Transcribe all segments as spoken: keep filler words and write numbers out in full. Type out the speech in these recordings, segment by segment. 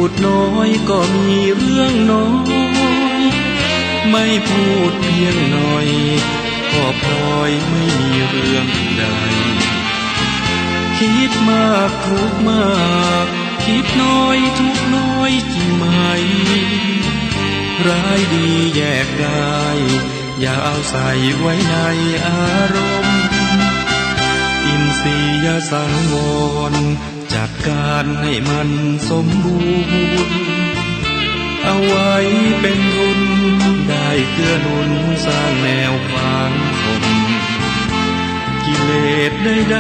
พูดน้อยก็มีเรื่องน้อย ไม่พูดเพียงหน่อย ก็พลอยไม่มีเรื่องใด คิดมากทุกข์มาก คิดน้อยทุกข์น้อยจริงไหม ร้ายดีแยกได้ อย่าเอาใส่ไว้ในอารมณ์ อินทรียสังวร จัดการให้มันสมบูรณ์ เอาไว้เป็นทุน ได้เกื้อหนุนสร้างแนวขวางคม กิเลสใด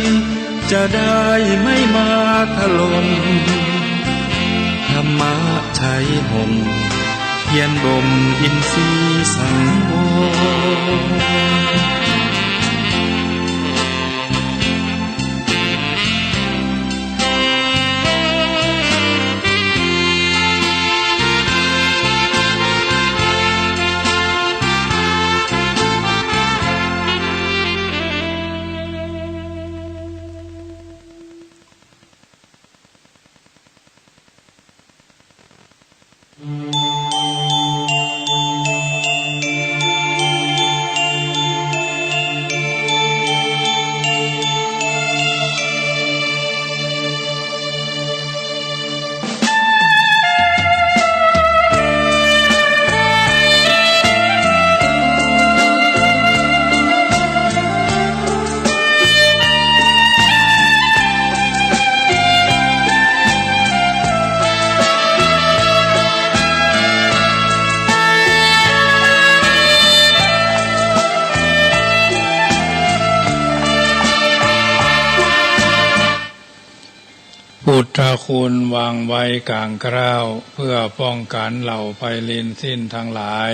ๆ จะได้ไม่มาถล่ม ธรรมะใช้ห่ม เพียรบ่มอินทรีย์สังวร พุทธคุณวางไว้กลางเกล้า เพื่อป้องกันเหล่าภัยรินทร์สิ้นทั้งหลาย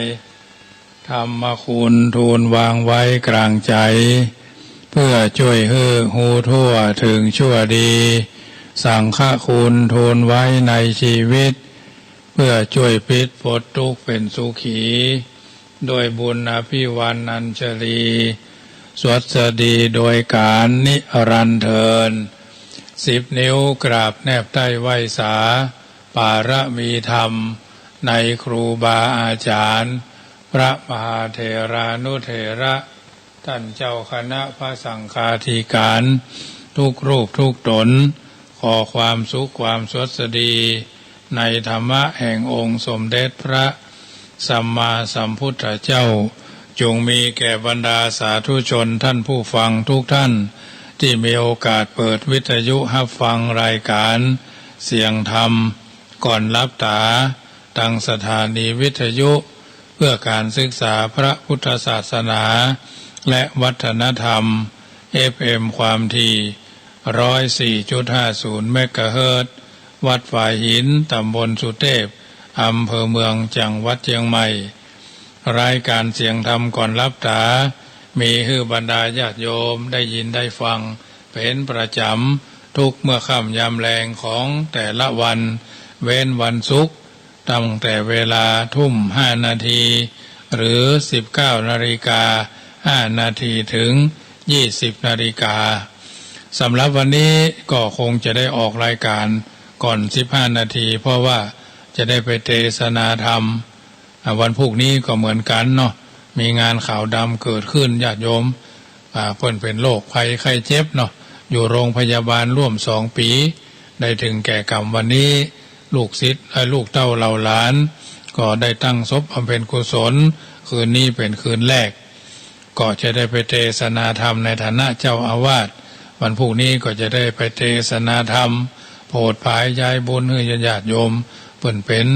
ธรรมคุณทูลวางไว้กลางใจ๋ เพื่อจ้วยหื้อฮู้ทั่วเถิงชั่วดี สังฆคุณทูลไว้ในชีวิต เพื่อจ้วยปลิดป๊ดตุ๊กข์เป๋นสุขี ด้วยบุญอภิวาทนัญชลี สวัสดีโดยกาลนิรันดร์เทอญ สิบนิ้วกราบแนบใต้ไหว้สา ปารมีธรรม ในครูบาอาจ๋ารย์ พระมหาเถรานุเถระ ต้านเจ้าคณะพระสังฆาธิการ ทุกรูปทุกต๋น ขอความสุขความสวัสดี ในธรรมะแห่งองค์สมเด็จพระสัมมาสัมพุทธเจ้า จงมีแก่บรรดาสาธุชนท่านผู้ฟังทุกท่าน ตี้มีโอกาสเปิดวิทยุฮับฟังรายการเสียงธรรมก่อนหลับต๋า ตางสถานีวิทยุเพื่อการศึกษาพระพุทธศาสนาและวัฒนธรรม เอฟเอ็ม ความถี่ ร้อยสี่จุดห้าศูนย์ เมกะเฮิรตซ์ วัดฝายหิน ต๋ำบลสุเตพ อำเภอเมือง จังหวัดเจียงใหม่ รายการเสียงธรรมก่อนหลับต๋า มีหื้อบรรดาญาติโยมได้ยินได้ฟังเป๋นประจ๋ำ ทุกเมื่อค่ำยามแลงของแต่ละวัน เว้นวันศุกร์ ตั้งแต่เวลาทุ่มห้านาที หรือ สิบเก้านาฬิกาห้านาที เถิง ยี่สิบนาฬิกา สำหรับวันนี้ก็คงจะได้ออกรายการก่อนสิบห้านาที เพราะว่าจะได้ไปเตสนาธรรม อ่า วันพูกนี้ก็เหมือนกั๋นเนาะ มีงานขาวดำเกิดขึ้น ญาติโยม อ่า เปิ้นเป๋นโรคภัยไข้เจ็บเนาะ อยู่โรงพยาบาลร่วมสองปี๋ ได้เถิงแก่กรรมวันนี้ ลูกศิษย์ เอ่อ ลูกเต้าเหล่าหลาน ก็ได้ตั้งศพบำเพ็ญกุศล คืนนี้เป๋นคืนแรก ก็จะได้ไปเตสนาธรรมในฐานะเจ้าอาวาส วันพูกนี้ก็จะได้ไปเตสนาธรรม โผดผายยายบุญหื้อญาติโยม เปิ้นเป๋น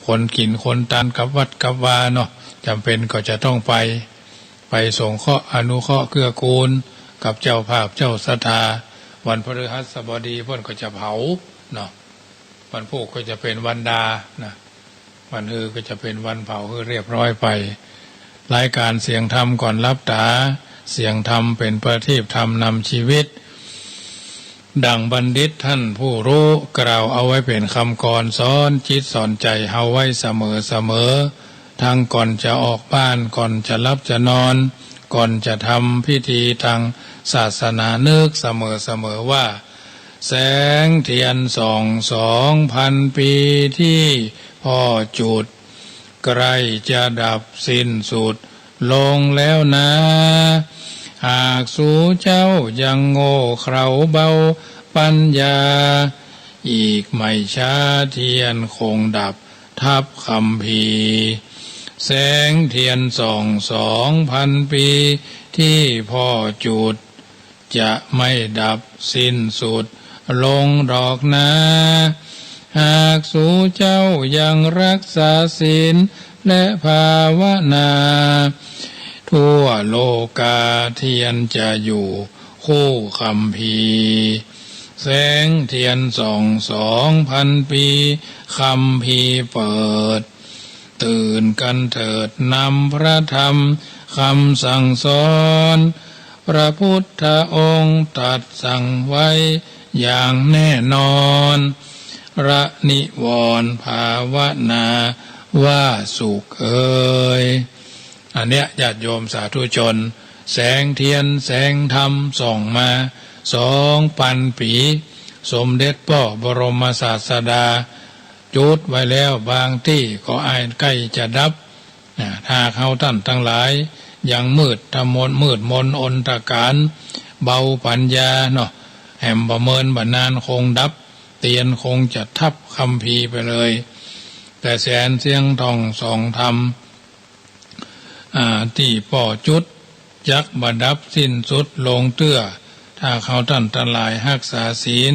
คนกิ๋นคนตานกับวัดกับวาเนาะ จ๋ำเป๋นก็จะต้องไป ไปสงเคราะห์อนุเคราะห์เกื้อกูลกับเจ้าภาพเจ้าศรัทธา วันพฤหัสบดีเปิ้นก็จะเผาเนาะ วันพูกก็จะเป๋นวันดานะ วันฮือก็จะเป๋นวันเผาหื้อเรียบร้อยไป รายการเสียงธรรมก่อนหลับต๋า เสียงธรรมเป๋นประทีปธรรมนำชีวิต ดังบัณฑิตท่านผู้รู้กล่าวเอาไว้เป๋นคำกลอนสอนจิตสอนใจ๋เฮาไว้เสมอๆ ทั้งก่อนจะออกบ้าน ก่อนจะหลับจะนอน ก่อนจะทำพิธีตางศาสนา นึกเสมอๆ ว่า แสงเทียนส่องสองพันปีที่พ่อจุด ใกล้จะดับสิ้นสุดลงแล้วนา หากสูเจ้ายังโง่เขลาเบาปัญญา อีกไม่ช้าเทียนคงดับทับคัมภีร์ แสงเทียนส่องสองพันปีที่พ่อจุด จะไม่ดับสิ้นสุดลงดอกนา หากสูเจ้ายังรักษาศีลและภาวนา ทั่วโลกาเทียนจะอยู่คู่คัมภีร์ แสงเทียนส่องสองพันปี คัมภีร์เปิด ตื่นกันเถิดนำพระธรรมคำสั่งสอน พระพุทธองค์ตรัสสั่งไว้อย่างแน่นอน ละนิวรณ์ภาวนาว่าสุขเอย อันเนี้ยญาติโยมสาธุชน แสงเทียนแสงธรรมส่องมาสองปันปี๋ สมเด็จป้อบรมศาสดาจุดไว้แล้ว บางตี้ก็อ้ายใก้จะดับ นะ ถ้าเฮาต้านตังหลายยังมืดทะมน มืดมนอนทการ เบาปัญญาเนาะ แหมบ่เมินบ่นานคงดับ เตียนคงจะทับคัมภีร์ไปเลย แต่แสงเสียงทองส่องธรรม อ่า ตี้ป้อจุด จักบ่ดับสิ้นสุดลงเตื้อ ถ้าเฮาต้านตังหลายฮักษาศีล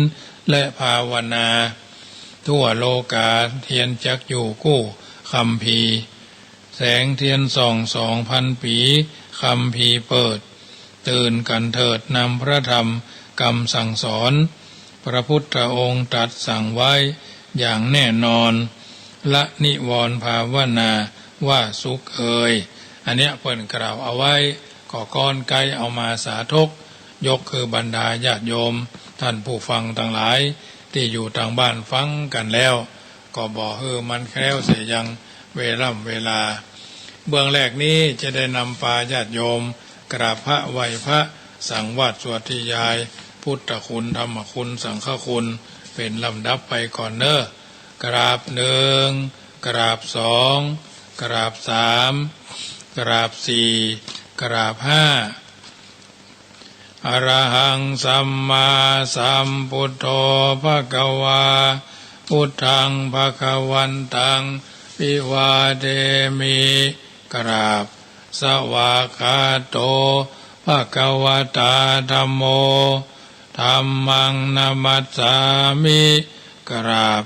และภาวนา ทั่วโลกาเทียนจักอยู่คู่คัมภีร์ แสงเทียนส่องสองพันปี๋ คัมภีร์เปิด ตื่นกันเถิดนำพระธรรมกำสั่งสอน พระพุทธองค์ตรัสสั่งไว้อย่างแน่นอน ละนิวรณ์ภาวนาว่าสุขเอย อันเนี้ยเปิ้นกล่าวเอาไว้ ก็ก้อนใก้เอามาสาธก ยกคือบรรดาญาติโยมต้านผู้ฟังตังหลาย ตี้อยู่ตางบ้านฟังกั๋นแล้ว ก็บ่หื้อมันแคล้วเสียยังเวล่ำเวลา เบื้องแรกนี้จะได้นำปาญาติโยมกราบพระไหว้พระ สังวาสสวดธยาย พุทธคุณ ธรรมคุณ สังฆคุณ เป๋นลำดับไปก่อนเน่อ กราบหนึ่ง กราบสอง กราบสาม กราบสี่ กราบห้า อะระหังสัมมาสัมพุทโธภะคะวา พุทธังภะคะวันตัง อภิวาเทมิ กราบ สวากขาโต ภะคะวะตา ธัมโม ธัมมัง นะมัสสามิ กราบ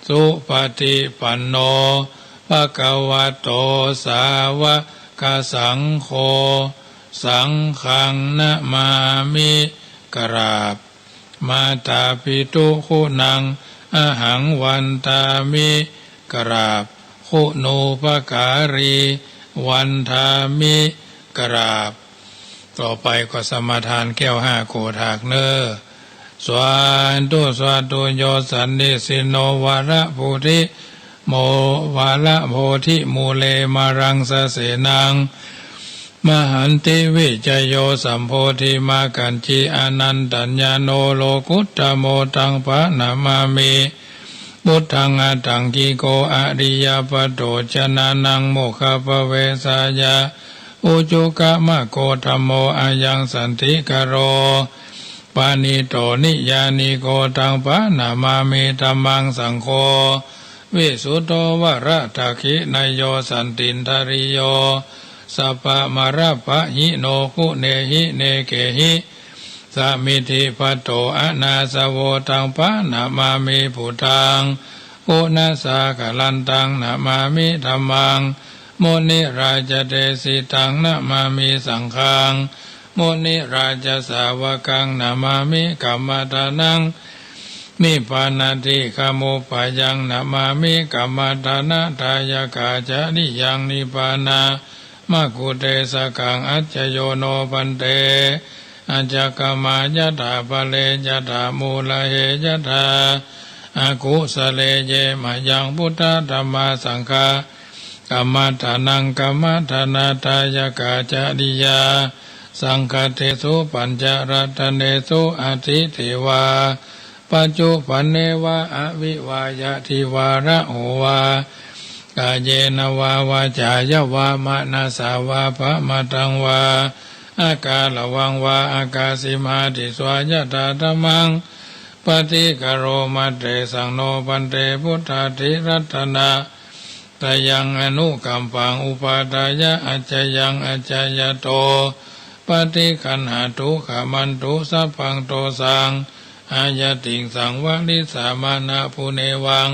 สุปะฏิปันโน ภะคะวะโต สาวะกะสังโฆ สังฆัง นะมามิ กราบ มาตาปิตุกูนัง อะหัง วันทามิ กราบ กูนูปะการี วันทามิ กราบ ต่อไปก็สมาทานแก้วห้าโกฏฐากเน่อ สาธุ สาธุ โย สันนิสินโน วะระโพธิ โม วะระโพธิมูเล มารังสะเสนัง มะหันติ วิจโย สัมโพธิ มากัจฉิ อะนันตัญญาโณ โลกุตตะโม ตังปะนะมามิ พุทธัง อะทังกิโก อะริยะปะโถ จนะนัง โมคคัพพะเวสายะ อุจุกะมะโก ธัมโม อะยัง สันติกะโร ปะณิโต นิยานิโก ตังปะนะมามิ ธัมมัง สังโฆ วิสุตโธ วะระทักขินะโย สันตินทะริโย สัพพะมะระปะหิโน กุเณหิ เณเกหิ สะมิทธิปัตโต อะนาสะโว ตังปะนะมามิ ปุทธัง กุณะสาคะลันตัง นะมามิ ธัมมัง มุนิราชเดสิตัง นะมามิ สังฆัง มุนิราชสาวกัง นะมามิ กัมมะทานัง นิพพานาทิกะมุปปะยัง นะมามิ กัมมะทานะทายะกะ จะริยัง นิพพานะ มะกุเตสะกัง อัจจโยโน ภันเต อัจจกะมะ ยะถาปะเร ยะถามูละเห ยะถาอะกุสะเล เยมะยัง พุทธะธัมมา สังฆะ กัมมะทานัง กัมมะทานะทายะกะ จะริยา สังฆะเตสุ ปัญจะรัตเนสุ อะทิเตวา ปัจจุปันเนวะ อวิวายะ ทิวาระโหวา กาเยนะวา วาจายะวา มะนะสา วาปะมาทังวา อะกาละวังวา อะกาสิมา ติสวา ยะถาธัมมัง ปะฏิกะโรมะ เตสัง โน ภันเต พุทธาธิรัตนะตะยัง อนุกัมปัง อุปาทายะ อัจจยัง อัจจายะโต ปะฏิคันหะตุ ขะมันตุ สัพพัง โตสัง อายะติงสัง วะริสสามะ นะปุเนวัง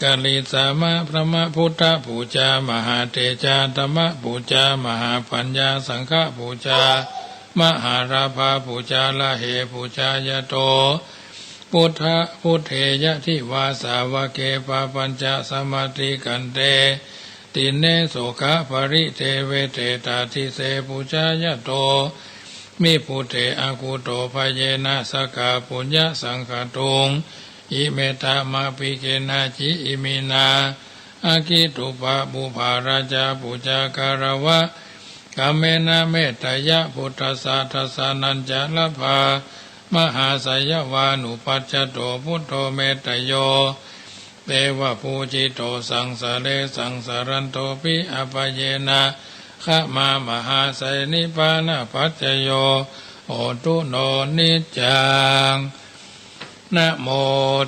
กะริสสามะ พระมะ พุทธปูจา มหาเตจา ธัมมปูจา มหาปัญญา สังฆปูจา มหาราภาปูจา ละเหปูจายะโต พุทธะ พุทเทยะ ทิวาสาวะเก ปะปัญจะ สะมาติกันเต ติเณ โสกะปะริเทเว เตตาทิเส ปูจายะโต วิปุเท อะกุโต ภะเยนะ สะกะปุญญะสังคาตุง อิเมทะมะ ภิกขินะ จิ อิมินา อะกิตุปะปุปปะราจาปูจา กาละวะ กะเมนะ เมตตะยะ พุทธัสสะ ทัสสะนัญจะละภา มหาสยะวานุปัสสโต พุทโธ เมตตะโย เตวะปูจิโต สังสะเร สังสะรันโตปิ อะปะเยนะ ขะมา มหาเส นิพพานะปัจจโย โหตุ โน นิจจัง นะโม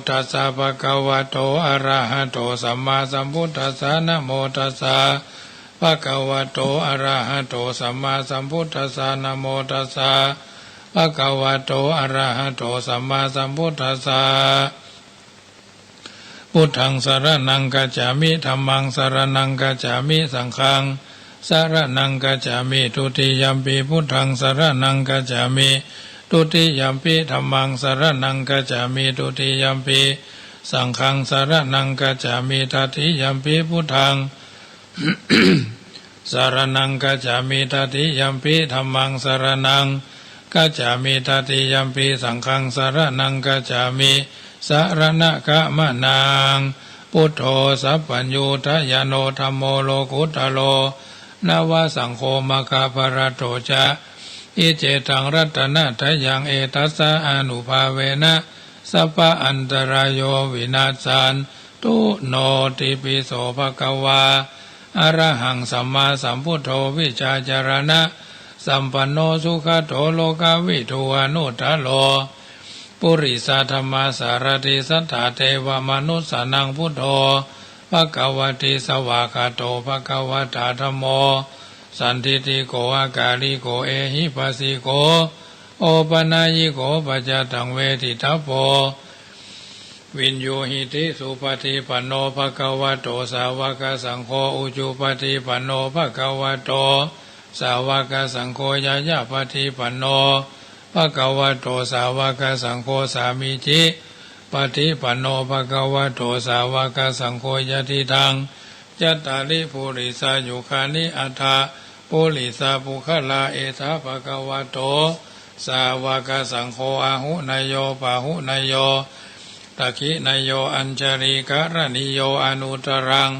ตัสสะ ภะคะวะโต อะระหะโต สัมมาสัมพุทธัสสะ นะโมตัสสะ ภะคะวะโต อะระหะโต สัมมาสัมพุทธัสสะ นะโมตัสสะ ภะคะวะโต อะระหะโต สัมมาสัมพุทธัสสะ พุทธัง สะระณัง คัจฉามิ ธัมมัง สะระณัง คัจฉามิ สังฆัง สะระณัง คัจฉามิ ทุติยัมปิ พุทธัง สะระณัง คัจฉามิ ทุติยัมปิ ธัมมัง สะระณัง คัจฉามิ ทุติยัมปิ สังฆัง สะระณัง คัจฉามิ ตติยัมปิ พุทธัง สะระณัง คัจฉามิ ตติยัมปิ ธัมมัง สะระณัง คัจฉามิ ตติยัมปิ สังฆัง สะระณัง คัจฉามิ สะระณะกะมะนัง พุทโธ สัพพัญญูตะญาโณ ธัมโม โลกุตตะโร นะวะ สังโฆ มะคะพะละโต จะ อิเจตัง รัตนะตะยัง เอตัสสะ อานุภาเวนะ สัพพะอันตะราโย วินัสสัน ตุ โนติปิโส ภะคะวา อะระหัง สัมมาสัมพุทโธ วิชชาจะระณะสัมปันโน สุขะโต โลกะวิทู อนุตตะโร ปุริสะธัมมาสารถิ สัตถาเทวะมนุสสานัง พุทโธ ภะคะวะติ สวากขาโต ภะคะวะตา ธัมโม สันทิฏฐิโก อะกาลิโก เอหิปัสสิโก โอปะนายยิโก ปัจจตัง เวทิตัพโพ วิญญูหิติ สุปะฏิปันโน ภะคะวะโต สาวะกะสังโฆ อุจุปะฏิปันโน ภะคะวะโต สาวะกะสังโฆ ญาญาปะฏิปันโน ภะคะวะโต สาวะกะสังโฆ สามีจิปะฏิปันโน ภะคะวะโต สาวะกะสังโฆ ยะทิตัง จัตตาริ ปุริสายุคานิ อัตถะ ปุริสะปุคคละ เอสะ ภะคะวะโต สาวะกะสังโฆ อาหุเนยโย ปาหุเนยโย ทักขิเนยโย อัญชะลีกะระณีโย อนุตตะรัง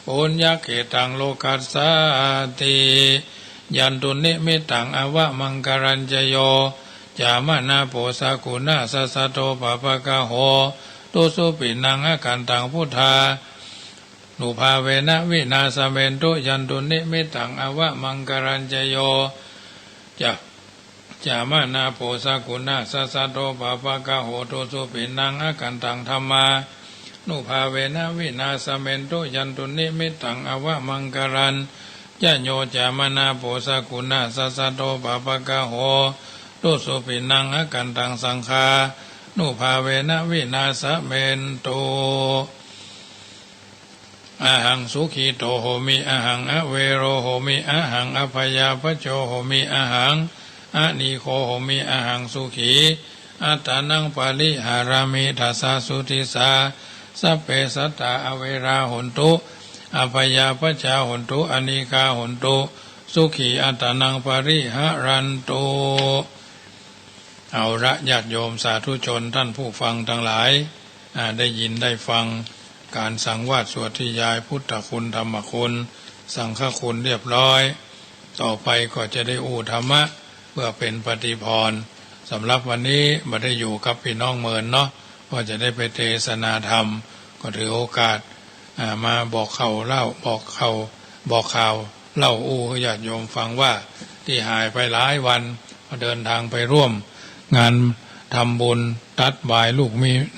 ปุญญะเขตตัง โลกัสสาติ ยันตุนิมิตตัง อวะมังคะลัญจะ โย จามะนาโผ สะกุณาสสะโต ปะปะกะโห ตุสุปิณัง อะกันตัง พุทธา นุภาเวนะ วินาสะเมนตุ ยันตุนิมิตตัง อวะมังคะลัญจะ โย จะ จามะนาโผ สะกุณาสสะโต ปะปะกะโห ตุสุปิณัง อะกันตัง ธัมมานุภาเวนะ วินาสะเมนตุ ยันตุนิมิตตัง อวะมังคะลัญจะ โย จามะนาโผ สะกุณาสสะโต ปะปะกะโห ตุสุปิณัง อะกันตัง สังฆานุภาเวนะ วินาสะเมนตุ อะหัง สุขิโต โหมิ อะหัง อะเวโร โหมิ อะหัง อะพยาปัจโจ โหมิ อะหัง อะนีโฆ โหมิ อะหัง สุขี อัตตานัง ปะริหะรามิ ทัสสะ สุทิสสา สัพเพ สัตตา อะเวรา โหนตุ อะพยาปัจจา โหนตุ อะนีฆา โหนตุ สุขี อัตตานัง ปะริหะรันตุ เอาละ ญาติโยมสาธุชน ท่านผู้ฟังทั้งหลาย อ่า ได้ยินได้ฟังการสังวาสสวดธยายพุทธคุณ ธรรมคุณ สังฆคุณเรียบร้อย ต่อไปก็จะได้อู้ธรรมะเพื่อเป็นปฏิภรณ์ สำหรับวันนี้บ่ได้อยู่กับพี่น้องเมินเนาะ ก็จะได้ไปเตสนาธรรม ก็ถือโอกาส อ่า มาบอกข่าวเล่า บอกข่าว บอกข่าวเล่าอู้หื้อญาติโยมฟังว่า ตี้หายไปหลายวัน ก็เดินทางไปร่วมงานทำบุญตัดหวายลูก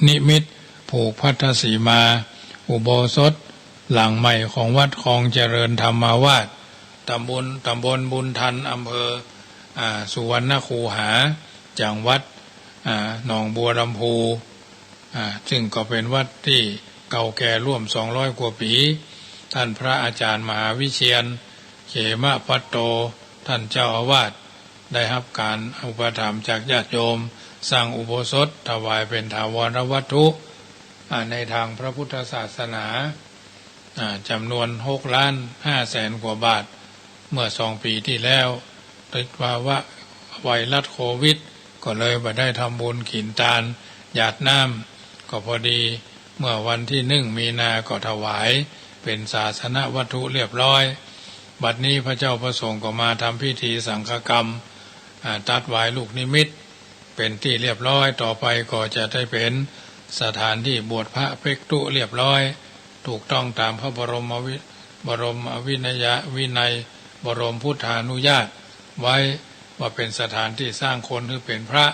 นิมิต ผูกพัทธสีมา อุโบสถหลังใหม่ของวัดคลองเจริญธรรมาวาส ตำบล ตำบลบุญทัน อำเภอ อ่า สุวรรณคูหา จังหวัด อ่า หนองบัวลำภู อ่า ซึ่งก็เป็นวัดตี้เก่าแก่ร่วมสองร้อยกว่าปี๋ ต้านพระอาจารย์มหาวิเชียร เขมปัตโต ต้านเจ้าอาวาส ได้ฮับก๋านอุปถัมภ์จากญาติโยม สร้างอุโบสถถวายเป๋นถาวรวัตถุ อ่า ในตางพระพุทธศาสนา อ่า จ๋ำนวนหกล้านห้าแสนกว่าบาท เมื่อสองปี๋ตี้แล้ว ติดภาวะไวรัสโควิด ก็เลยบ่ได้ทำบุญกิ๋นตานหยาดน้ำ ก็พอดีเมื่อวันตี้หนึ่งมีนาก็ถวายเป๋นศาสนวัตถุเรียบร้อย บัดนี้พระเจ้าพระสงฆ์ก็มาทำพิธีสังฆกรรม อ่า ตัดหวายลูกนิมิต เป๋นตี้เรียบร้อย ต่อไปก็จะได้เป๋นสถานตี้บวชพระภิกษุเรียบร้อย ถูกต้องตามพระบรมวิ บรมวินยะ วินัย บรมพุทธานุญาตไว้ ว่าเป๋นสถานตี้สร้างคนหื้อเป๋นพระ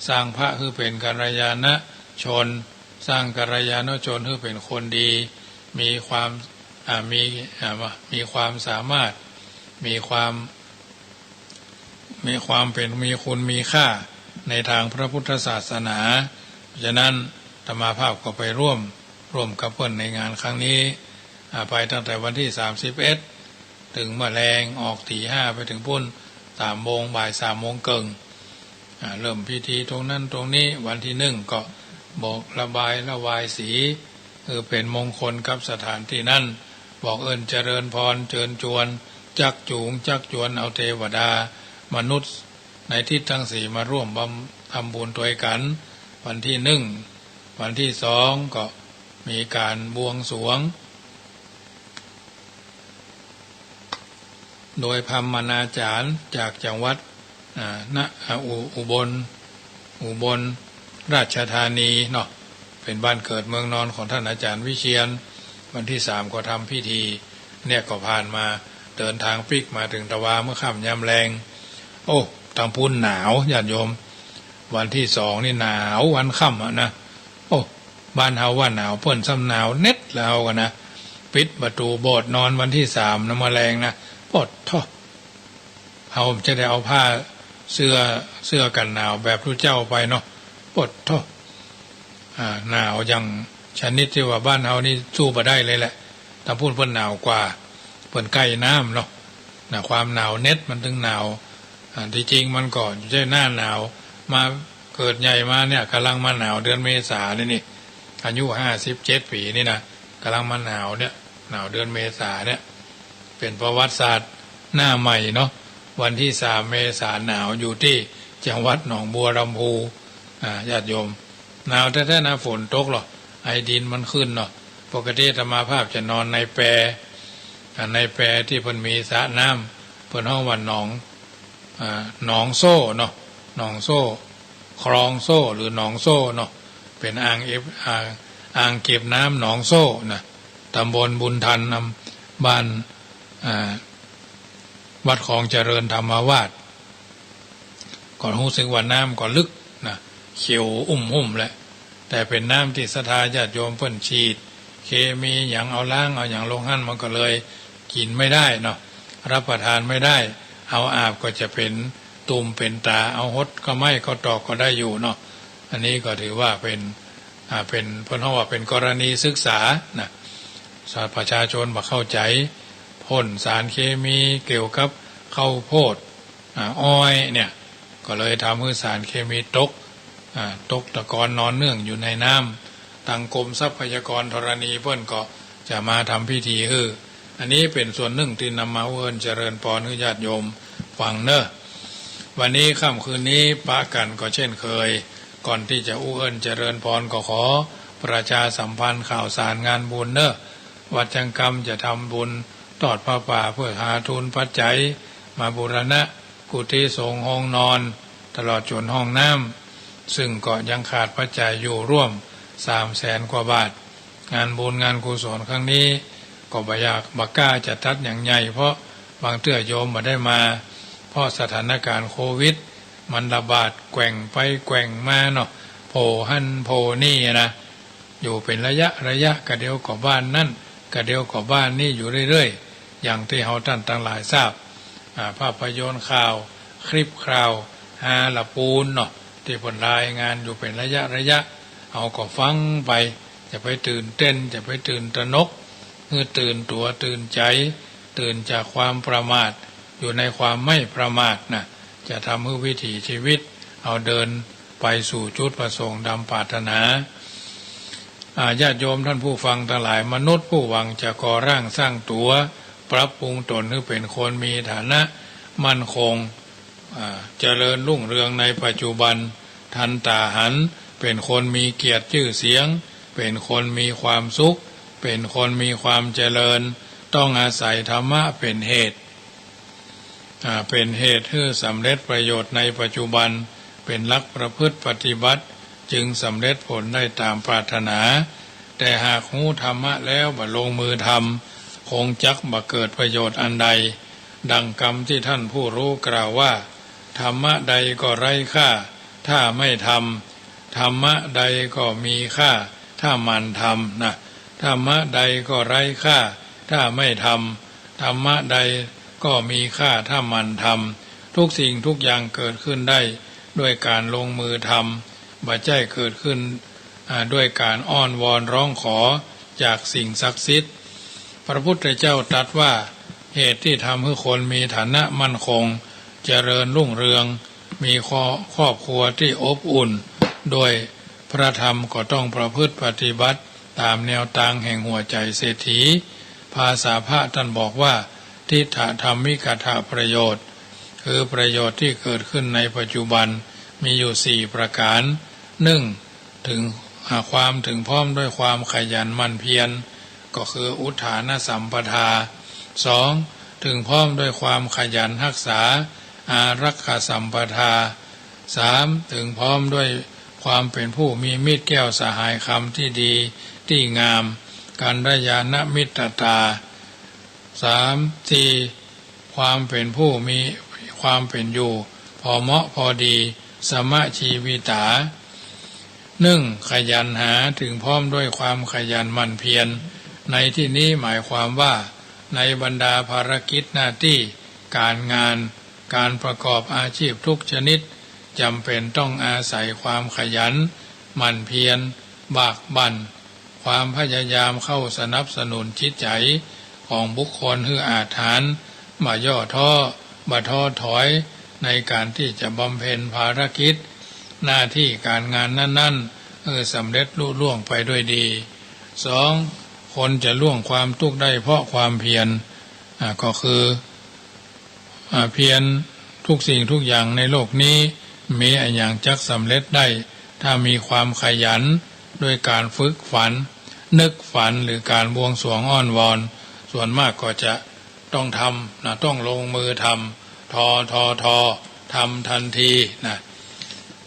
สร้างพระหื้อเป๋นกัลยาณชน สร้างกัลยาณชนหื้อเป๋นคนดี มีความ อ่า มี อ่า มีความสามารถ มีความ มีความเป๋น มีคุณมีค่าในตางพระพุทธศาสนา เพราะฉะนั้นอาตมาภาพก็ไปร่วม ร่วมกับเปิ้นในงานครั้งนี้ อ่า ไปตั้งแต่วันตี้สามสิบเอ็ด เถิงเมื่อแลง ออกตี๋ห้าไปเถิงปู๊นสามโมง บ่ายสามโมงเกิ่ง อ่า เริ่มพิธีตรงนั้นตรงนี้ วันตี้หนึ่งก็บอกระบายระวายสี คือเป๋นมงคลกับสถานตี้นั้น บอกเอิ้นเจริญพร เจิญจวน จักจูง จักจวนเอาเตวดา มนุษย์ในทิศตังสี่มาร่วมบำ ทำบุญตวยกั๋น วันตี้หนึ่ง วันตี้สองก็มีก๋านบวงสรวง โดยพรรมนาจารย์จากจังหวัด อ่า นะ อ่า อุ อุบล อุบลราชธานีเนาะ เป๋นบ้านเกิดเมืองนอนของต้านอาจารย์วิเชียร วันตี้สามก็ทำพิธี เนี่ยก็ผ่านมา เดินตางปิ๊กมาเถิงตะวาเมื่อค่ำยามแลง โอ้ ตางปู๊นหนาวญาติโยม วันตี้สองนี่หนาววันค่ำอะนะ โอ้ บ้านเฮาว่าหนาว เปิ้นซ้ำหนาวเน็ดแล้วเฮาก่อนะ ปิดประตู๋โบสถ์นอนวันตี้สามนะ เมื่อแลงนะ โป๊ดโธ่ เฮาจะได้เอาผ้าเสื้อ เสื้อกั๋นหนาวแบบตุ๊เจ้าไปเนาะ โป๊ดโธ่ อ่า หนาวอย่างชนิดตี้ว่าบ้านเฮานี่สู้บ่ได้เลยแหละ ตางปู๊นเปิ้นหนาวกว่า เปิ้นใก้น้ำเนาะ นะ ความหนาวเน็ดมันเถิงหนาว อ่า ตี้จริงมันก็อยู่ในหน้าหนาว มาเกิดใหญ่มาเนี่ย ก่ำลังมาหนาวเดือนเมษานี่นี่ อายุห้าสิบเจ็ดปี๋นี่นะ ก่ำลังมาหนาวเนี่ย หนาวเดือนเมษาเนี่ย เป๋นประวัติศาสตร์หน้าใหม่เนาะ วันตี้สามเมษาหนาวอยู่ตี้จังหวัดหนองบัวลำภู อ่า ญาติโยม หนาวแต๊ๆ นะ ฝนตกเหรอ ไอดินมันขึ้นเนาะ ปกติอาตมาภาพจะนอนในแป อ่า ในแปตี้เปิ้นมีสระน้ำ เปิ้นฮ้องว่าหนอง อ่า หนองโซ่เนาะ หนองโซ่ คลองโซ่หรือหนองโซ่เนาะ เป๋นอ่างเก็บ อ่า อ่างเก็บน้ำหนองโซ่นะ ตำบลบุญทัน อำ บ้าน อ่า วัดคลองเจริญธรรมาวาส ก็ฮู้สึกว่าน้ำก็ลึกนะ เขียวอุ้มหุ่มแหละ แต่เป๋นน้ำตี้ศรัทธาญาติโยมเปิ้นฉีดเคมีหยัง เอาล้างเอาหยังลงหั้น มันก็เลยกิ๋นไม่ได้เนาะ รับประทานไม่ได้ เอาอาบก็จะเป๋นตุ่มเป๋นต๋า เอาหดก็ไหม้ ก็ตอกก็ได้อยู่เนาะ อันนี้ก็ถือว่าเป๋น อ่า เป๋น เปิ้นฮ้องว่าเป๋นกรณีศึกษานะ ประชาชนบ่เข้าใจ๋ พ่นสารเคมีเกี่ยวกับข้าวโพด อ่า อ้อยเนี่ย ก็เลยทำหื้อสารเคมีตก อ่า ตกตะกอนนอนเนื่องอยู่ในน้ำ ตางกรมทรัพยากรธรณีเปิ้นก็จะมาทำพิธีหื้อ อันนี้เป๋นส่วนนึ่งตี้นำมาอู้เอิ้นเจริญพรหื้อญาติโยมฟังเน่อ วันนี้ค่ำคืนนี้ปะกั๋นก็เช่นเคย ก่อนตี้จะอู้เอิ้นเจริญพรก็ขอประชาสัมพันธ์ข่าวสารงานบุญเน่อ วัดจังกำจะทำบุญตอดผ้าป่าเปื้อหาทุนปัจจัยมาบูรณะกุฏิสงฆ์ห้องนอน ตลอดจ๋นห้องน้ำ ซึ่งก็ยังขาดปัจจัยอยู่ร่วม สามแสนกว่าบาท งานบุญงานกุศลครั้งนี้ ก็บ่อยากบ่กล้าจะจัดอย่างใหญ่ เพราะบางเตื้อโยมบ่ได้มา เพราะสถานการณ์โควิด มันระบาดแกว่งไปแกว่งมาเนาะ โผล่หั้นโผล่นี่นะ อยู่เป๋นระยะระยะ กะเดียวก็บ้านนั้น กะเดียวก็บ้านนี้อยู่เรื่อยๆ อย่างตี้เฮาต้านตังหลายทราบ อ่า ภาพยนตร์ข่าว คลิปข่าว ฮาละปูนเนาะ ตี้เปิ้นรายงานอยู่เป๋นระยะระยะ เฮาก็ฟังไป จะไปตื่นเต้น จะไปตื่นตระหนก หื้อตื่นตั๋วตื่นใจ๋ ตื่นจากความประมาท อยู่ในความไม่ประมาทนะ จะทำหื้อวิถีชีวิตเฮาเดินไปสู่จุดประสงค์ดังปรารถนา อ่า ญาติโยมท่านผู้ฟังตังหลาย มนุษย์ผู้หวังจะก่อร่างสร้างตั๋ว ปรับปรุงตนหื้อเป๋นคนมีฐานะมั่นคง อ่า เจริญรุ่งเรืองในปัจจุบัน ทันต๋าหัน เป๋นคนมีเกียรติจื้อเสียง เป๋นคนมีความสุข เป๋นคนมีความเจริญ ต้องอาศัยธรรมะเป๋นเหตุ อ่า เป๋นเหตุหื้อสำเร็จประโยชน์ในปัจจุบัน เป๋นหลักประพฤติปฏิบัติ จึงสำเร็จผลได้ต๋ามปรารถนา แต่หากฮู้ธรรมะแล้วบ่ลงมือทำ คงจักบ่เกิดประโยชน์อันใด ดังกำตี้ท่านผู้รู้กล่าวว่า ธรรมะใดก็ไร้ค่า ถ้าไม่ทำ ธรรมะใดก็มีค่า ถ้าหมั่นทำนะ ธรรมะใดก็ไร้ค่า ถ้าไม่ทำ ธรรมะใดก็มีค่า ถ้าหมั่นทำ ทุกสิ่งทุกอย่างเกิดขึ้นได้ด้วยการลงมือทำ บ่ใจ้เกิดขึ้น อ่า ด้วยการอ้อนวอนร้องขอจากสิ่งศักดิ์สิทธิ์ พระพุทธเจ้าตรัสว่า เหตุตี้ทำหื้อคนมีฐานะมั่นคง เจริญรุ่งเรือง มีครอบ ครอบครัวตี้อบอุ่น ด้วยพระธรรมก็ต้องประพฤติปฏิบัติต๋ามแนวตางแห่งหัวใจ๋เศรษฐี ภาษาพระต้านบอกว่า ทิฏฐธรรมิกถประโยชน์ คือประโยชน์ตี้เกิดขึ้นในปัจจุบัน มีอยู่สี่ประก๋าน นึ่ง ถึง อ่า ความถึงพร้อมด้วยความขยันหมั่นเพียร ก็คืออุทธานสัมปทา สอง ถึงพร้อมด้วยความขยันฮักษา อารักขสัมปทา สาม ถึงพร้อมด้วยความเป๋นผู้มีมิตรแก้วสหายคำตี้ดีตี้งาม กัลยาณมิตรตา สาม สี่ ความเป๋นผู้มีความเป๋นอยู่ พอเหมาะพอดี สมชีวิตา นึ่ง ขยันหา ถึงพร้อมด้วยความขยันหมั่นเพียร ในตี้นี้หมายความว่า ในบรรดาภารกิจหน้าตี้ ก๋านงาน ก๋านประกอบอาชีพทุกชนิด จ๋ำเป๋นต้องอาศัยความขยันหมั่นเพียร บากบั่น ความพยายามเข้าสนับสนุนจิตใจ๋ของบุคคลหื้ออาจหาญ บ่ย่อท้อ บ่ท้อถอย ในก๋านตี้จะบำเพ็ญภารกิจ หน้าตี้ก๋านงานนั้นๆ หื้อสำเร็จลุล่วงไปด้วยดี สอง คนจะล่วงความตุ๊กข์ได้เพราะความเพียร อ่า ก็คือ อ่า เพียร ทุกสิ่งทุกอย่างในโลกนี้ มีอะหยังจักสำเร็จได้ ถ้ามีความขยัน ด้วยก๋านฝึกฝน นึกฝัน หรือก๋านบวงสรวงอ้อนวอน ส่วนมากก็จะต้องทำนะ ต้องลงมือทำ ทอ ทอ ทอ ทำทันทีนะ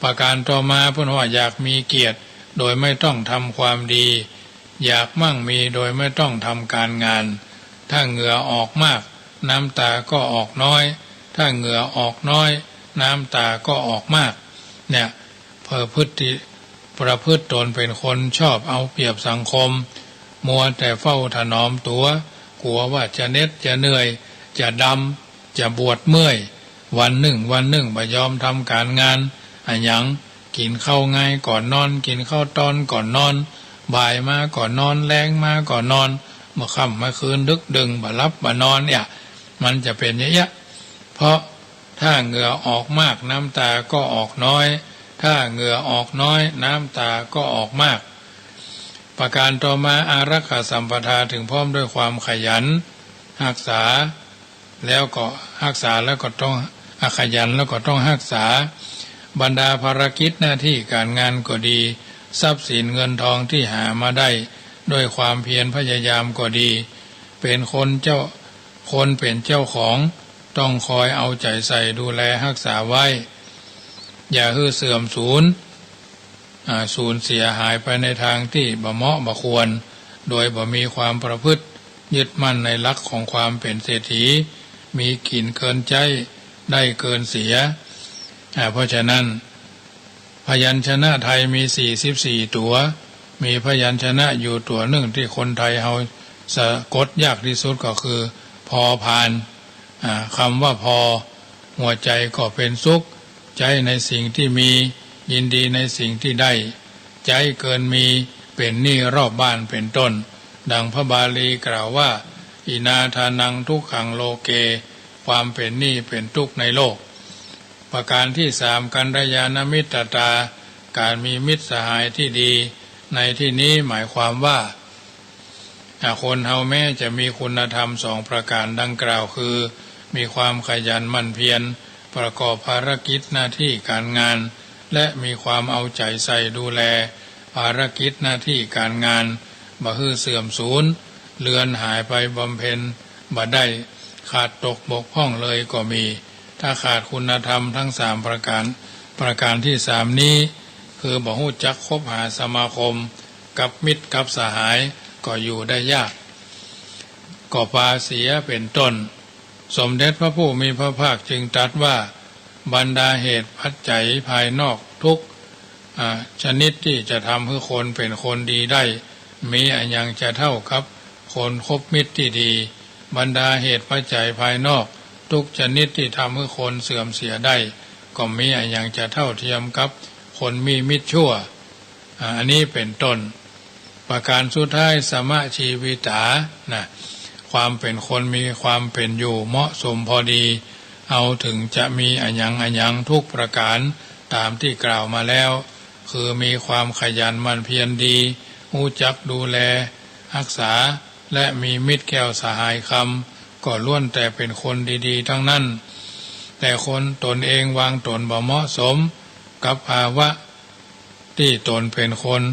ประก๋านต่อมาเปิ้นว่า อยากมีเกียรติโดยไม่ต้องทำความดี อยากมั่งมีโดยไม่ต้องทำก๋านงาน ถ้าเหงื่อออกมาก น้ำตาก็ออกน้อย ถ้าเหงื่อออกน้อย น้ำตาก็ออกมาก เนี่ย ประพฤติ ประพฤติตนเป๋นคนชอบเอาเปรียบสังคม มัวแต่เฝ้าถนอมตั๋ว กั๋วว่าจะเหน็ดจะเหนื่อย จะดำ จะปวดเมื่อย วันนึ่งวันนึ่งบ่ยอมทำก๋านงานอะหยัง กิ๋นข้าวงายก่อนนอน กิ๋นข้าวตอนก่อนนอน บ่ายมาก็นอน แลงมาก็นอน เมื่อค่ำเมื่อคืนดึกดื่น บ่หลับบ่นอน เนี่ย มันจะเป๋นอย่างเงี้ย เพราะถ้าเหงื่อออกมาก น้ำตาก็ออกน้อย ถ้าเหงื่อออกน้อย น้ำตาก็ออกมาก ประก๋านต่อมา อารักขสัมปทา ถึงพร้อมด้วยความขยันฮักษา แล้วก็ฮักษา แล้วก็ต้อง อ่า ขยัน แล้วก็ต้องฮักษา บรรดาภารกิจหน้าตี้ก๋านงานก็ดี ทรัพย์สินเงินทองตี้หามาได้ด้วยความเพียรพยายามก็ดี เป๋นคนเจ้า คนเป๋นเจ้าของ ต้องคอยเอาใจ๋ใส่ดูแลฮักษาไว้ อย่าหื้อเสื่อมสูญ อ่า สูญเสียหายไปในตางตี้บ่เหมาะบ่ควร โดยบ่มีความประพฤติยึดมั่นในหลักของความเป๋นเศรษฐี มีกิ๋นเกินใจ๊ ได้เกินเสีย อ่า เพราะฉะนั้น พยัญชนะไทยมีสี่สิบสี่ตั๋ว มีพยัญชนะอยู่ตั๋วนึ่งตี้คนไทยเฮาสะกดยากตี้สุดก็คือ พอพาน อ่า กำว่าพอ หัวใจ๋ก็เป๋นสุข ใจ๊ในสิ่งตี้มี ยินดีในสิ่งตี้ได้ ใจ๊เกินมี เป๋นหนี้รอบบ้าน เป๋นต้น ดังพระบาลีกล่าวว่า อินาทานัง ทุกขัง โลเก ความเป๋นหนี้เป๋นตุ๊กข์ในโลก ประก๋านตี้สาม กัลยาณมิตตา ก๋านมีมิตรสหายตี้ดี ในตี้นี้หมายความว่า อ่า คนเฮาแม้จะมีคุณธรรมสองประก๋านดังกล่าวคือ มีความขยันหมั่นเพียรประกอบภารกิจหน้าตี้ก๋านงาน และมีความเอาใจ๋ใส่ดูแลภารกิจหน้าตี้ก๋านงาน บ่หื้อเสื่อมสูญ เลือนหายไปบำเพ็ญบ่ได้ ขาดตกบกพร่องเลยก็มี ถ้าขาดคุณธรรมทั้งสามประก๋าน ประก๋านตี้สามนี้ คือบ่ฮู้จักคบหาสมาคมกับมิตรกับสหาย ก็อยู่ได้ยาก ก็ปาเสียเป๋นต้น สมเด็จพระผู้มีพระภาคจึงตรัสว่า บรรดาเหตุปัจจัยภายนอกทุก อ่า ชนิดตี้จะทำหื้อคนเป๋นคนดีได้ มีอะหยังจะเท่ากับคนคบมิตรตี้ดี บรรดาเหตุปัจจัยภายนอกทุกชนิดตี้ทำหื้อคนเสื่อมเสียได้ ก็มีอะหยังจะเท่าเทียมกับคนมีมิตรชั่ว อ่า อันนี้เป๋นต้น ประก๋านสุดท้าย สมะชีวิตา นะ ความเป๋นคนมีความเป๋นอยู่เหมาะสมพอดี เฮาเถิงจะมีอะหยังอะหยังทุกประก๋านต๋ามตี้กล่าวมาแล้ว คือมีความขยันหมั่นเพียรดี ฮู้จักดูแลฮักษา และมีมิตรแก้วสหายคำ ก็ล้วนแต่เป๋นคนดีๆ ตังนั้น แต่คนต๋นเองวางต๋นบ่เหมาะสมกับภาวะ ตี้ต๋นเป๋นคน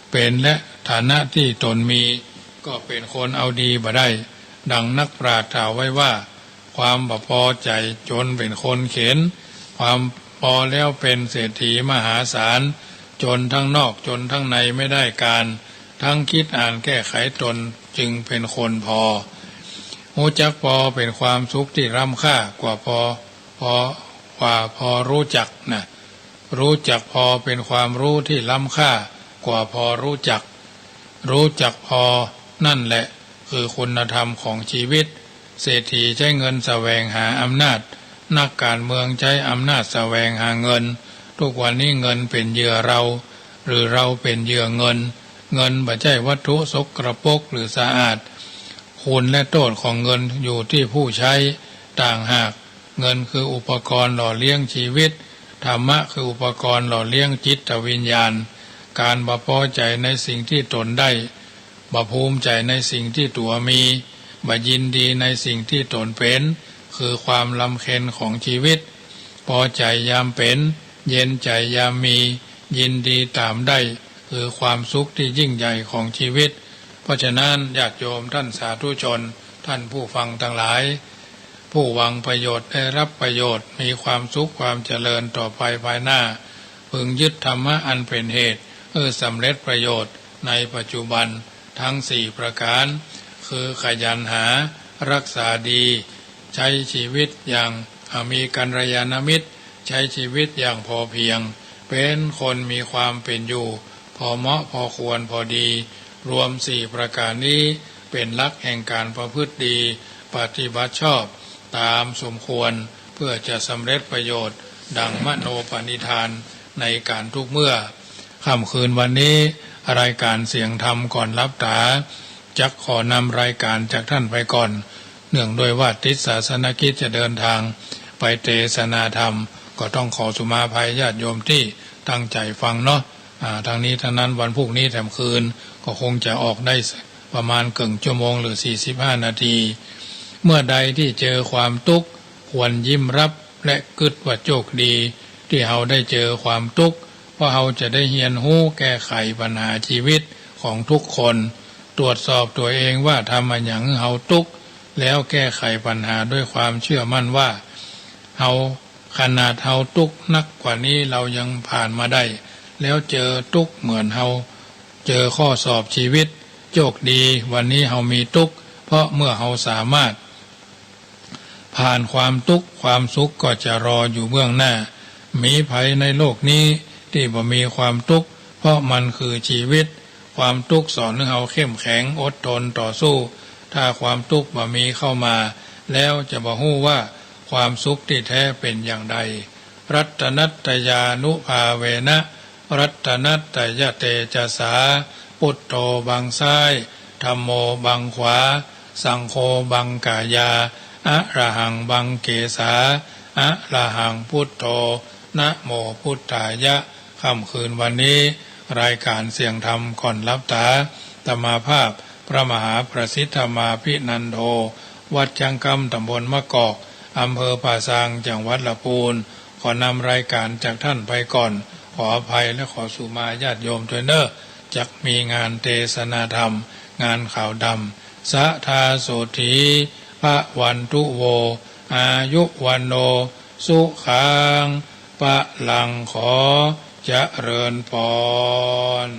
เป๋นและฐานะตี้ต๋นมี ก็เป๋นคนเอาดีบ่ได้ ดังนักปราชญ์กล่าวไว้ว่า ความบ่ปอใจ๋จ๋นเป๋นคนเข็ญ ความปอแล้วเป๋นเศรษฐีมหาศาล จ๋นตังนอกจ๋นตังในไม่ได้ก๋าน ตังกึ๊ดอ่านแก้ไขต๋นจึงเป๋นคนปอ ฮู้จักปอเป๋นความสุขตี้ล้ำค่ากว่าปอ ปอ กว่าปอฮู้จัก นะ ฮู้จักปอเป๋นความฮู้ตี้ล้ำค่ากว่าปอฮู้จัก ฮู้จักปอนั่นแหละคือคุณธรรมของชีวิต เศรษฐีใจ๊เงินแสวงหาอำนาจ นักก๋านเมืองใจ๊อำนาจแสวงหาเงิน ทุกวันนี้เงินเป๋นเหยื่อเฮา หรือเฮาเป๋นเหยื่อเงิน เงินบ่ใจ้วัตถุสกปรกหรือสะอาด คุณและโต้ษของเงินอยู่ตี้ผู้ใจ๊ต่างหาก เงินคืออุปกรณ์หล่อเลี้ยงชีวิต ธรรมะคืออุปกรณ์หล่อเลี้ยงจิตวิญญาณ ก๋านบ่ปอใจ๋ในสิ่งตี้ต๋นได้ บ่ภูมิใจ๋ในสิ่งตี้ตั๋วมี บ่ยินดีในสิ่งตี้ต๋นเป๋น คือความลำเค็ญของชีวิต ปอใจ๋ยามเป๋น เย็นใจ๋ยามมี ยินดีต๋ามได้ คือความสุขตี้ยิ่งใหญ่ของชีวิต เพราะฉะนั้นญาติโยมต้านสาธุชน ต้านผู้ฟังตังหลาย ผู้หวังประโยชน์ได้รับประโยชน์ มีความสุขความเจริญต่อไปภายหน้า พึงยึดธรรมะอันเป๋นเหตุหื้อสำเร็จประโยชน์ในปัจจุบันตังสี่ประก๋าน คือขยันหา ฮักษาดี ใจ๊ชีวิตอย่าง อ่า มีกัลยาณมิตร ใจ๊ชีวิตอย่างพอเพียง เป๋นคนมีความเป๋นอยู่ พอเหมาะพอควรพอดี รวมสี่ประก๋านนี้เป๋นหลักแห่งก๋านประพฤติดี ปฏิบัติชอบต๋ามสมควร เพื่อจะสำเร็จประโยชน์ดังมโนปณิธานในก๋านทุกเมื่อ ค่ำคืนวันนี้ รายก๋านเสียงธรรมก่อนหลับต๋า จักขอนำรายก๋านจากต้านไปก่อน เนื่องด้วยว่าติดศาสนกิจจะเดินตางไปเตสนาธรรม ก็ต้องขอสุมาภัยญาติโยมตี้ตั้งใจ๋ฟังเนาะ อ่า ตังนี้ตังนั้นวันพรุ่งนี้แถมคืน ก็คงจะออกได้ประมาณเกิ่งชั่วโมงหรือสี่สิบห้านาที เมื่อใดตี้เจอความตุ๊กข์ ควรยิ้มรับและกึ๊ดว่าโจคดี ตี้เฮาได้เจอความตุ๊กข์ เพราะเฮาจะได้เฮียนฮู้แก้ไขปัญหาชีวิตของทุกคน ตรวจสอบตั๋วเองว่าทำอะหยังหื้อเฮาตุ๊กข์ แล้วแก้ไขปัญหาด้วยความเชื่อมั่นว่า เฮา ขนาดเฮาตุ๊กข์นักกว่านี้เฮายังผ่านมาได้ แล้วเจอตุ๊กข์เหมือนเฮาเจอข้อสอบชีวิต โจคดีวันนี้เฮามีตุ๊กข์ เพราะเมื่อเฮาสามารถ ผ่านความตุ๊กข์ ความสุขก็จะรออยู่เบื้องหน้า มีใผในโลกนี้ตี้บ่มีความตุ๊กข์ เพราะมันคือชีวิต ความตุ๊กข์สอนหื้อเฮาเข้มแข็ง อดทนต่อสู้ ถ้าความตุ๊กข์บ่มีเข้ามา แล้วจะบ่ฮู้ว่าความสุขตี้แท้เป๋นอย่างใด รัตนัตตยานุภาเวนะ รัตนัตตยเตจสา พุทโธบังซ้าย ธัมโมบังขวา สังโฆบังก๋ายา อะระหังบังเกสา อะระหังพุทโธ นะโมพุทธายะ ค่ำคืนวันนี้ รายการเสียงธรรมก่อนหลับต๋า อาตมาภาพ พระมหาประสิทธมาภินันโท วัดช้างคำ ต๋ำบลมะกอก อำเภอป่าซาง จังหวัดละปูน ขอนำรายการจากท่านไปก่อน ขออภัยและขอสุมาญาติโยมตวยเน่อ จักมีงานเตสนาธรรม งานขาวดำ สะทาโสตถี ภะวันตุโว อายุ วัณโณ สุขัง พะลัง ขอเจริญปอน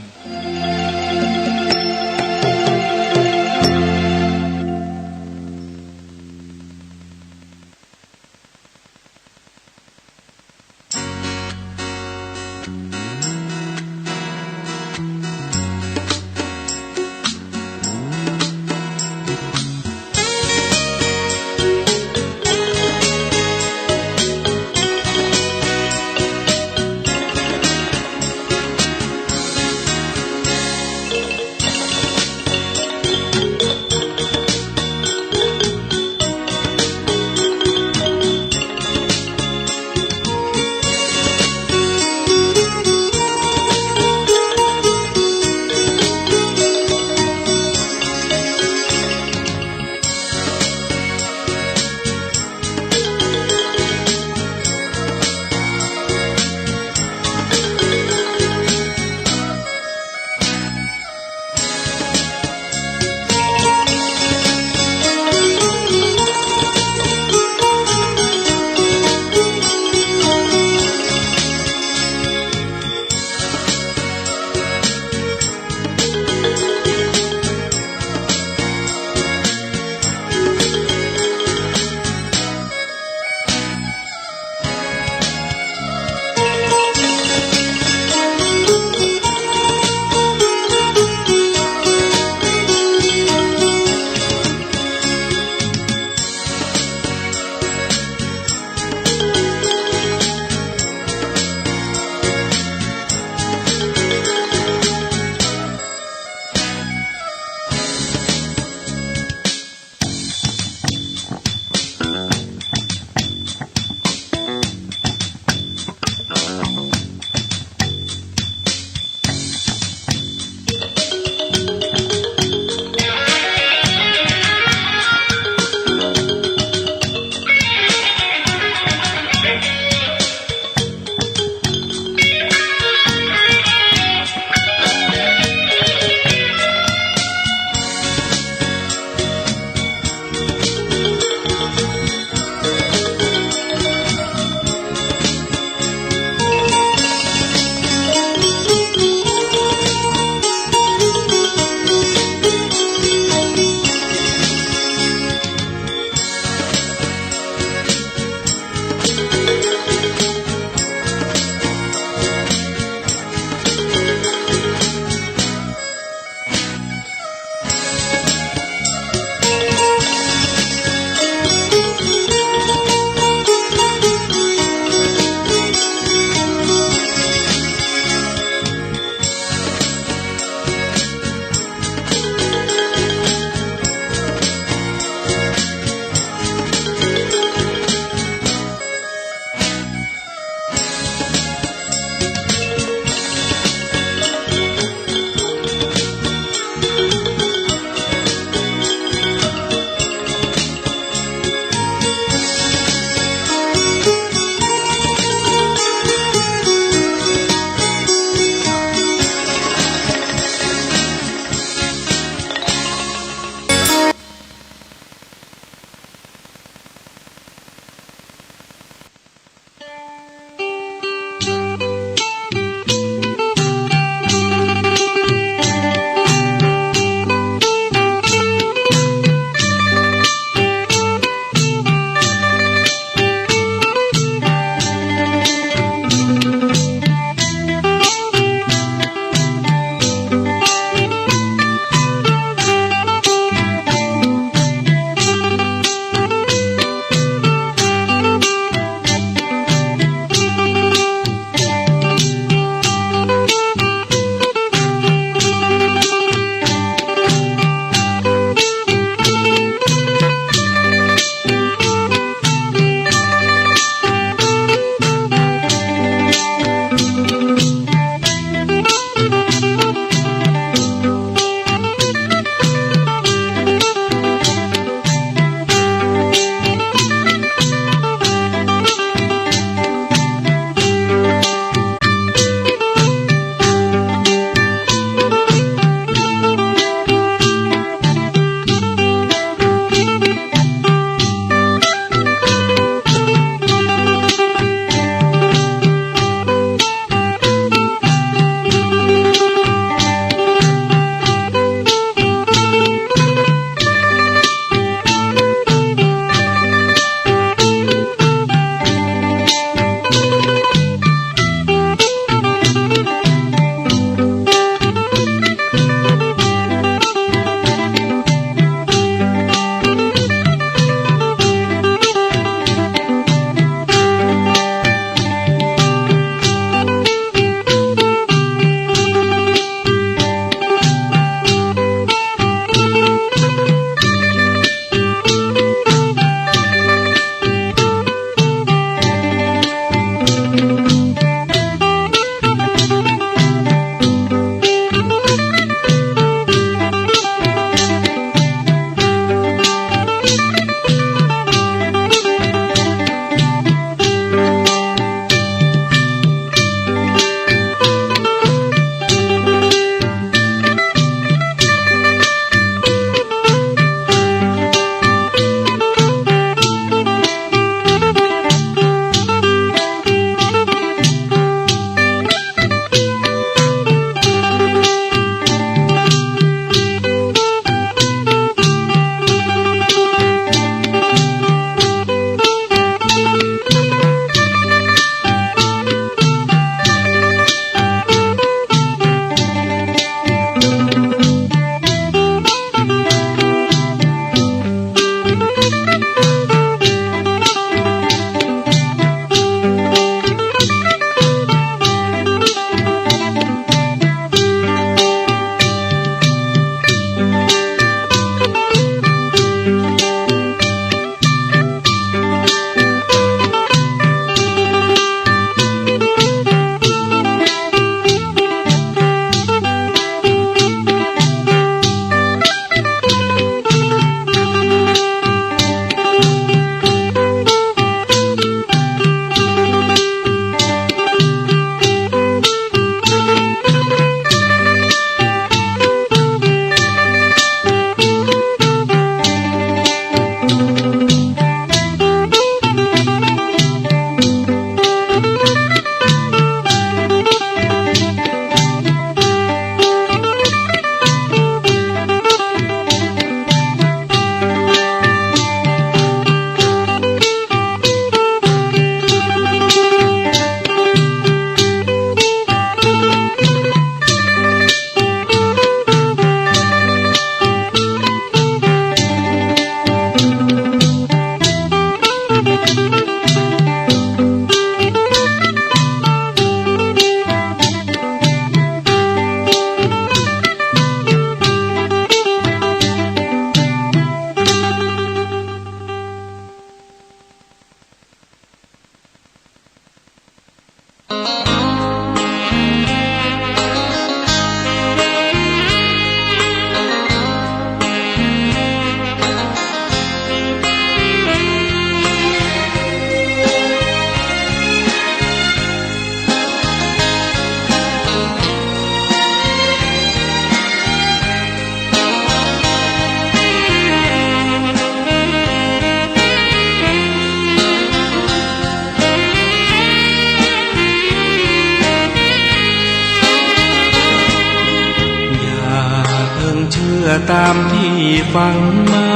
ตามตี้ฟังมา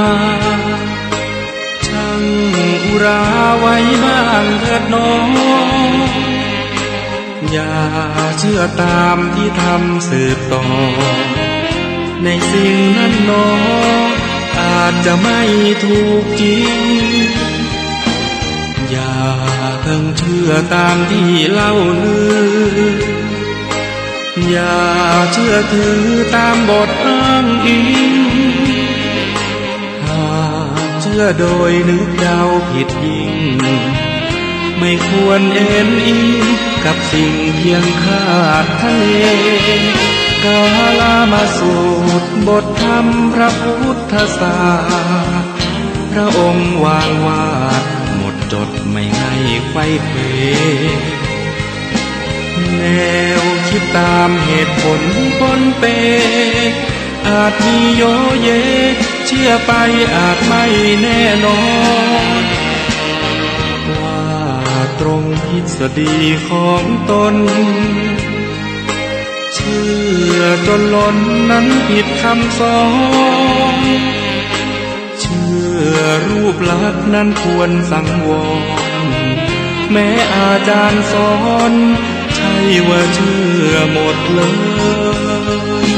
ช่างอุราไว้บ้างเถิดหนอ อย่าเชื่อตามตี้ทำสืบต่อ ในสิ่งนั้นหนอ อาจจะไม่ถูกจริง อย่าเพิ่งเชื่อตามตี้เล่าลือ อย่าเชื่อถือตามบทอ้างอิง หากเชื่อโดยนึกเดาผิดยิ่ง ไม่ควรเอนอิงกับสิ่งเพียงคาดคะเน กาลามาสูตรบทธรรมพระพุทธศาสตร์ พระองค์วางวาดหมดจดไม่ให้ไขว้เขว แนวคิดตามเหตุผลปนเป อาจมีโยเย เชื่อไปอาจไม่แน่นอน ว่าตรงทฤษฎีของตน เชื่อจนหลนนั้นผิดคำสอน เชื่อรูปลักษณ์นั้นควรสังวร แม้อาจารย์สอน ใช่ว่าเชื่อหมดเลย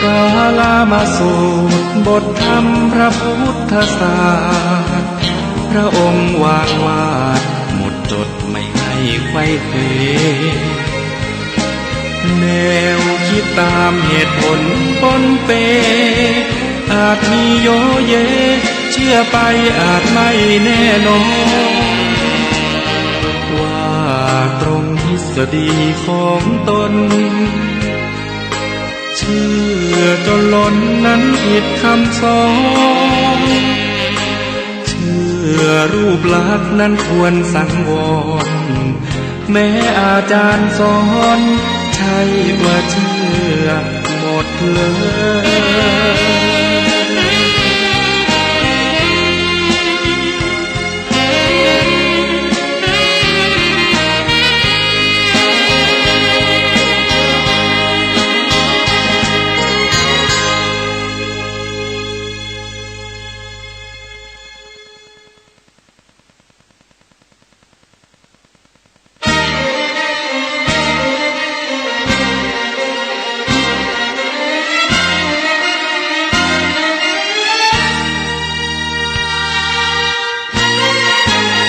กาลามาสูตรบทธรรมพระพุทธศาสตร์ พระองค์วางวาดหมดจดไม่ให้ไขว้เขว แนวคิดตามเหตุผลปนเป อาจมีโยเย เชื่อไปอาจไม่แน่นอน ว่าตรงทฤษฎีของตน เชื่อจนหลนนั้นผิดคำสอน เชื่อรูปลักษณ์นั้นควรสังวร แม้อาจารย์สอน ใช่ว่าเชื่อหมดเลย